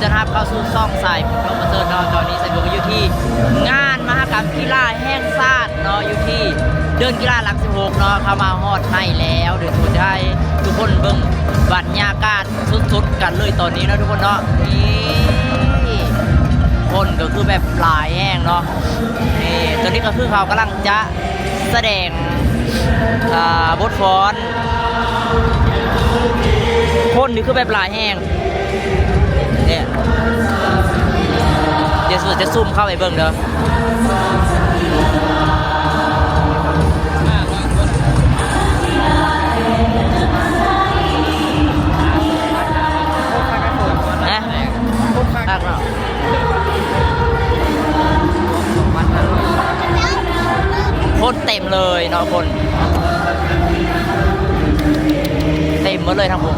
ຕ້ອນຮັບເຂົ້າສູ່ຊ່ອງສາຍບຸນ Talk Master ເນາະ. ຕອນນີ້ສາຍບຸນກໍຢູ່ທີ່ງານມະຫະກຳກິລາແຫ່ງຊາດເນາະ ຢູ່ທີ່ເດີ່ນກິລາຫຼັກສິບຫົກເນາະ. ເຂົ້າມາຮອດໃນແລ້ວ ດຽວຈະໃຫ້ທຸກຄົນເບິ່ງບັນຍາກາດສົດໆກັນເລີຍຕອນນີ້ເນາະ ທຸກຄົນເນາະ. ນີ້ ຄົນກໍຄືແບບຫຼາຍແຮງເນາະ. ນີ້ ຕອນນີ້ກໍຄືເຂົາກຳລັງຈະ ສະແດງ ອ່າ ບົດຟ້ອນ. ຄົນນີ້ຄືແບບຫຼາຍແຮງ ເນຍ. ດຽວຈະຊູມເຂົ້າໃຫ້ເບິ່ງເດີ. ຮະ? ຄັກເນາະ. ຄົນເຕັມເລີຍເນາະ ຄົນເຕັມໝົດເລີຍທັງພຸ້ນ.